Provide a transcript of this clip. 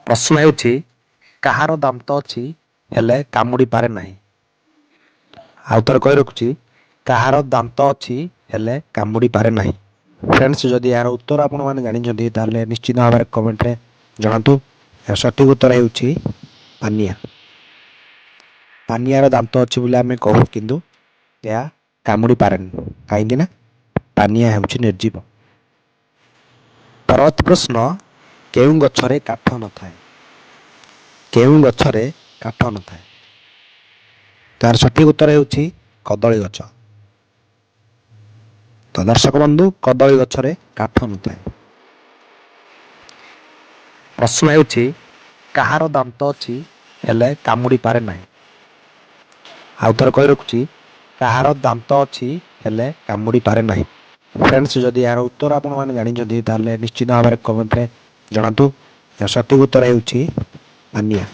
ପ୍ରଶ୍ନ ହେଉଛି, କାହାର ଦାନ୍ତ ଅଛି ହେଲେ କାମୁଡ଼ି ପାରେ ନାହିଁ? ଆଉ ଥରେ କହି ରଖୁଛି, କାହାର ଦାନ୍ତ ଅଛି ହେଲେ କାମୁଡ଼ି ପାରେ ନାହିଁ? ଫ୍ରେଣ୍ଡସ୍, ଯଦି ଏହାର ଉତ୍ତର ଆପଣମାନେ ଜାଣିଛନ୍ତି, ତାହେଲେ ନିଶ୍ଚିତ ଭାବରେ କମେଣ୍ଟରେ ଜଣାନ୍ତୁ। ଏହାର ସଠିକ୍ ଉତ୍ତର ହେଉଛି ପାନିଆ। ପାନିଆର ଦାନ୍ତ ଅଛି ବୋଲି ଆମେ କହୁ, କିନ୍ତୁ ଏହା କାମୁଡ଼ି ପାରେନି, କାହିଁକି ନା ପାନିଆ ହେଉଛି ନିର୍ଜୀବ। ପରବର୍ତ୍ତୀ ପ୍ରଶ୍ନ, କେଉଁ ଗଛରେ କାଠ ନଥାଏ? କେଉଁ ଗଛରେ କାଠ ନଥାଏ? ତାର ସଠିକ୍ ଉତ୍ତର ହେଉଛି କଦଳୀ ଗଛ। ତ ଦର୍ଶକ ବନ୍ଧୁ, କଦଳୀ ଗଛରେ କାଠ ନଥାଏ। ପ୍ରଶ୍ନ ହେଉଛି, କାହାର ଦାନ୍ତ ଅଛି ହେଲେ କାମୁଡ଼ି ପାରେ ନାହିଁ? ଆଉ ଥରେ କହି ରଖୁଛି, କାହାର ଦାନ୍ତ ଅଛି ହେଲେ କାମୁଡ଼ି ପାରେ ନାହିଁ? ଫ୍ରେଣ୍ଡସ୍, ଯଦି ଏହାର ଉତ୍ତର ଆପଣମାନେ ଜାଣିଛନ୍ତି, ତାହେଲେ ନିଶ୍ଚିତ ଭାବରେ କମେଣ୍ଟରେ ଜଣାନ୍ତୁ। ଏହାର ସଠିକ୍ ଉତ୍ତର ହେଉଛି ପାନିଆ।